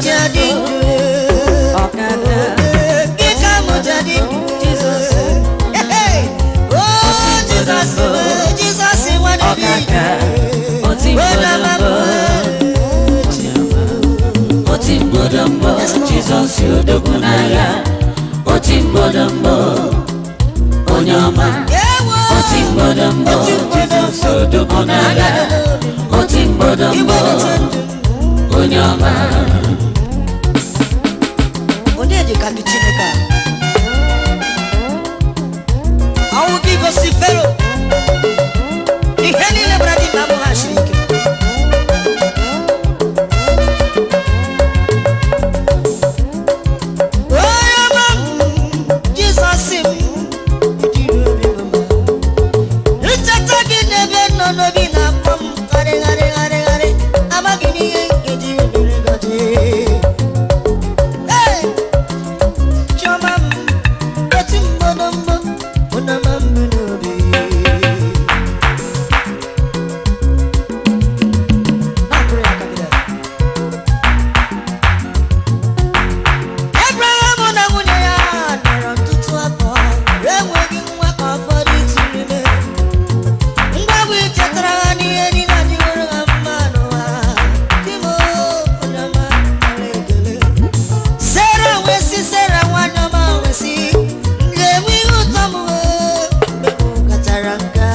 ji adị ndụ. Ọkaka. Gị ka mụ ji adị ndụ. Jizọs. Hey, oh, Jizọs, Jizọs nwa David. Ọkaka. Oti mgbọdọmgbọ. Oti mgbọdọmgbọ. Jizọs odogwu n'agha. Oti mgbọdọmgbọ. Onye ọma. Ewo. Oti mgbọdọmgbọ. Jizọs odogwu n'agha. Oti mgbọdọmgbọ. Onye ọma. Onye dị ka gị, Chineke a? Ọnwụ gị gosi Fero ihe niile gbara gị ma ha siri ike. Onye ọma m, Jizọs m, jiri obi m mma. Ncheta gị n'ebe nọ n'obi na-akpọ m gharị gharị gharị gharị, amaghị m ihe nkeji mere gọji. Hey! Chioma m, oti mgbọdọmgbọ, onye ọma m bụ n'obi. Na-akụrụ ya aka gị dada. Abraham na nwunye ya nọrọ ọtụtụ afọ enweghị nwa ka ụfọdụ tụrụ ime. Ngwa bụ ichetara ha n'ihe niile adịworo ha mma n'ụwa. Di m, onye ọma, nara ekele. Sera wee sị, Sera nwanyị ọma wee sị, m ga-enwe ihe ụtọ m wee mgbe m kachara nka.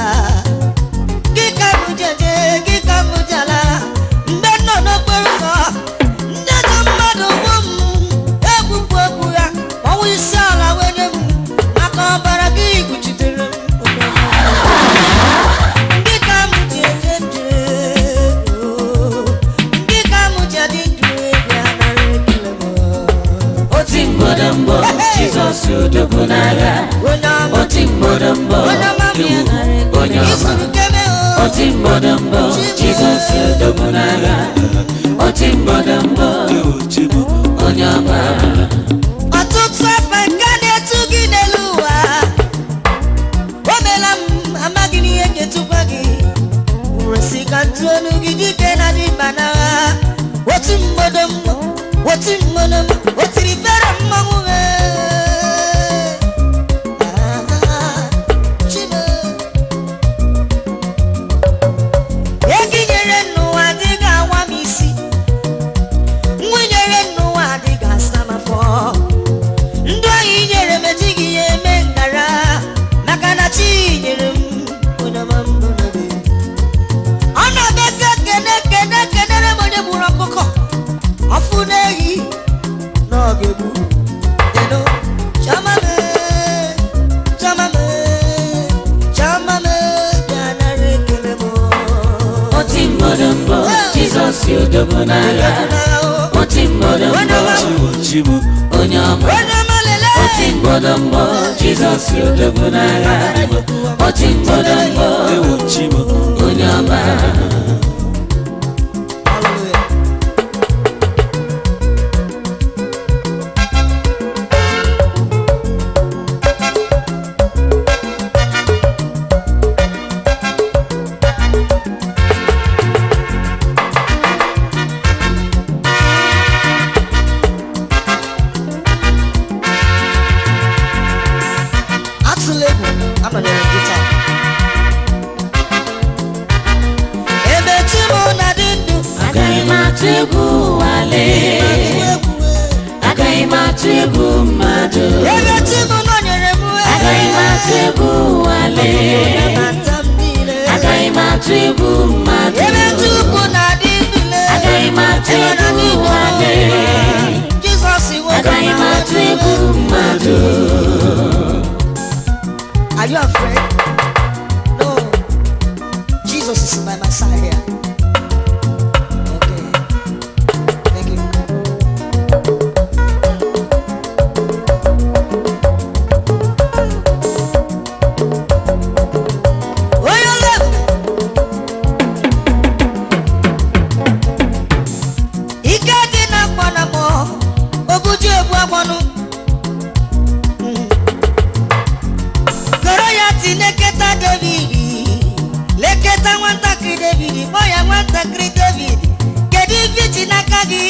Gị ka m jeje, gị ka m jala, mgbe m nọ n'okporo ụzọ, ndị ajọ mmadụ hụ m, egbupụ okwu ya, ọnwụ isi ala wee nye m, maka ọbara gị kpuchitere m, onye ọma. Gị ka m ji eje nje, oo. Gị ka m ji adị ndụ, bịa nara ekele m. Oti mgbọdọmgbọ. Jizọs odogwu n'agha. Onye ọma. Oti mgbọdọmgbọ. Onye ọma m ya nara ekele. Onye ọma. Isuru keme o. Oti mgbọdọmgbọ. Jizọs odogwu n'agha. Oti mgbọdọmgbọ. Onye ọma. Ọtụtụ afọ nke na-etu gị n'elu ụwa, o meela m amaghị m ihe ga-etukwa gị resi ka ntụ olu gị dike na dị mkpa n'agha. Otu mgbodomgbo, otu mgbodomgbo, o tiri fere mmanwụ ee. Ah, Chime. Ego nyere n'ụwa adịghị awa m isi, nwunyere n'ụwa adịghị asa m afọ. Ndụ anyị nyere m ejighị ya eme ngara, maka na chi nyere m onye ọma m bụ n'obi. Ọ na-abịa kene kene kenere m onye gburu ọkụkọ ọfụ n'ehi na ọ ga-egbu eno. Chioma m, Chioma m, Chioma m, bịa nara ekele m. Oti mgbọdọmgbọ. Jizọs odogwu n'agha. Oti mgbọdọmgbọ. Onye ọma. Onye ọma, lele. Oti mgbọdọmgbọ. Jizọs odogwu n'agha. Oti mgbọdọmgbọ. Onye ọma. Hallelujah. Atụla egwu, anọnyere m gị taa. Ebe chi m na-adị ndụ, Agaghị m atụ egwu ụwale. atụ egwu ee. Agaghị m atụ egwu mmadụ. Ebe chi m nọnyere m ee. Agaghị m atụ egwu ụwale. Nabata m niile. Agaghị m atụ egwu mmadụ. Ebe Chukwu na-adị ndụ lee. Agaghị m atụ Ebe egwu na-adị ndụ ụwale. Jizọs nwoke Agaghị m ma atụ egwu mmadụ. Are you afraid? No. Jesus is by my side here. Okay. Thank you. Onye ole ike dị na mkpọ na mọ obuju egbu agbọnụ goro ya tineketa David, leketa nwatakịrị David, kpọọ ya nwatakịrị David, kedu ife iji n'aka gị?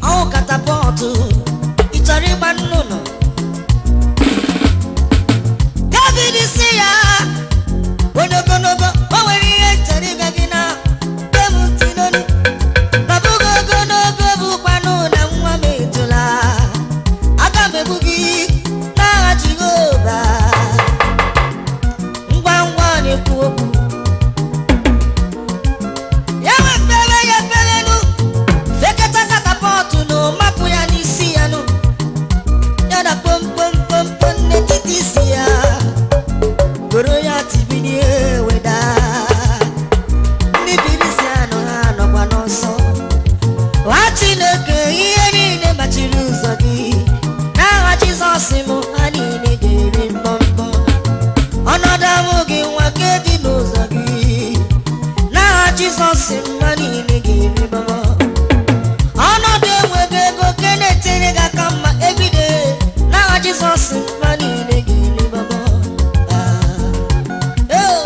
Ọnwụ kata. Katapọtụ ị chọrọ ịgba nnụnụ. David si ya onye ogologo, o nwere ihe chọrọ ịgwa gị na be m ntị n'olu. Na bụghị ogologo bụkwanụ na nwa m etola. Aga m egbu gị n'agha Jehova. Ngwa ngwa ọ na-ekwu okwu ya wepere ya eferenu, fekata katapọtụ na mapụ ya n'isi ya nụ, ya na kpomkpomkpomkpom n'etiti isi ya, goro ya tibilie weda. Ndị Filistia nọ, ha nọkwa n'ọsọ. Nwa Chineke, ihe niile machiri ụzọ gị, n'aha Jizọs m, ha niile ga-eri mbọmbọ. Ọnọdụ amụghị nwa ke dị n'ụzọ gị, n'aha Jizọs m, ha niile ga-eri mbọmbọ. Ọnọdụ enweghị ego ke na-etere gị aka mma ebide, n'aha Jizọs m, ha niile ga-eri mbọmbọ. Ah. Oh.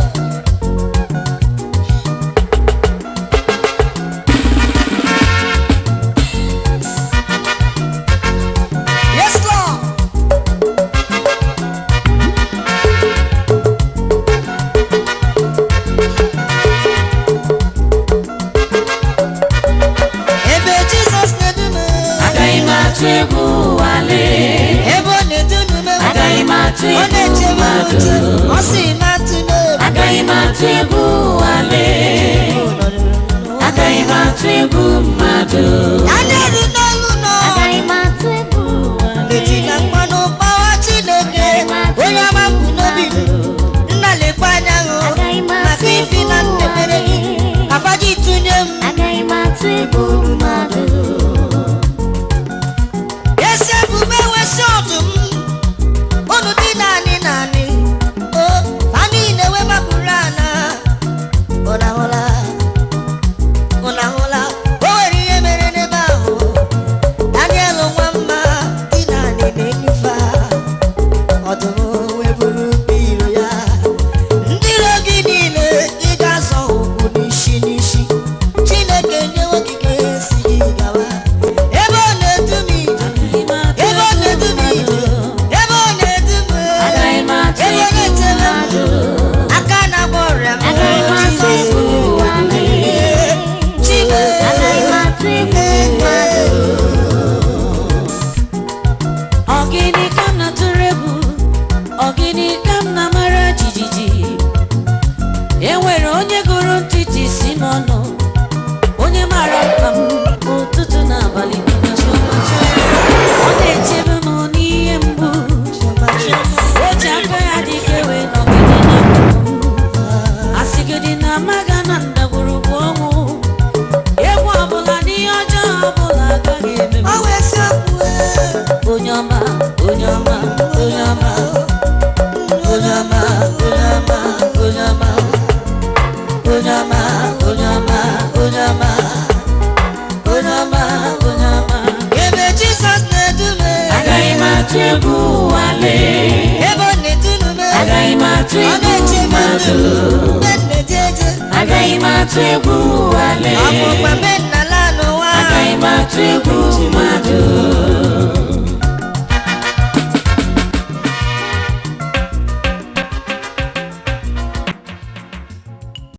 Yes, Lord. Ebe Jizọs na-edu m, Agaghị m atụ egwu ụwa lee. ebe ọ na-edu m, Agaghị m atụ ọ egwu na-echebe m mmadụ. nche, ọ sị m atụ n'obi. Agaghị m atụ egwu ụwa lee. Agaghị m atụ egwu mmadụ. Ya na-eru n'olu nọ, Agaghị m atụ egwu ụwa lee. etina mmanụ gbawa Chineke, onye ọma mbụ n'obi m, nna lekwa anya hụ, Agaghị m atụ maka ifi na egwu nnebere gị, ụwa papa gị tụnye m. Agaghị m atụ egwu mmadụ. Esi ebube wesi ọdụm, unu dị naanị naanị, o fa niile wee mapụrụ ana. Ụna hụla, ụna hụla, o nwere ihe mere n'ebe ahụ. Daniel nwa mma dị naanị na-enyufa, ọdụm wee buru iro ya. Ndị iro gị niile ị ga-azọ ụkwụ n'isi n'isi. Chineke nyewo gị ka esi gị gawa. Ebe ọ na-edu m ije, ebe ọ na-edu m ije, ebe ọ na-edu m, Agaghị m atụ ebe ọ egwu na-echere m, mmadụ. aka na-agba ọrịa m, Agaghị m atụ Jizọs egwu ụwa lee. Chineke. Agaghị m atụ egwu mmadụ. Ọ gịnị ka m na-atụrụ egwu? Ọ gịnị ka m na-amara jijiji? E nwere onye gụrụ ntịtị si m ọnụ, onye mara mkpa m ụtụtụ na abalị. Ọ na-echebe m n'ihe mgbu. O ji aka ya dị ike wee nọgide n'akụkụ m. Asịgịdị na amaga na ndagwurugwu ọnwụ, egwu ọbụla na ihe ọjọọ ọbụla agaghị eme m. Ọ wee sị okwu, Onye ọma, onye ọma, onye ọma, onye ọma, onye ọma, onye ọma, onye ọma, onye ọma, onye ọma, onye ọma, onye ọma. Ebe Jizọs na-edu m, Agaghị m atụ egwu ụwa lee. ebe ọ na-edu m, Agaghị m atụ ọ egwu na-echebe m, mmadụ. mgbe m na-eje eje, Agaghị m atụ egwu ụwa lee. ọ bụkwa mgbe m na-ala n'ụwa. Agaghị m atụ egwu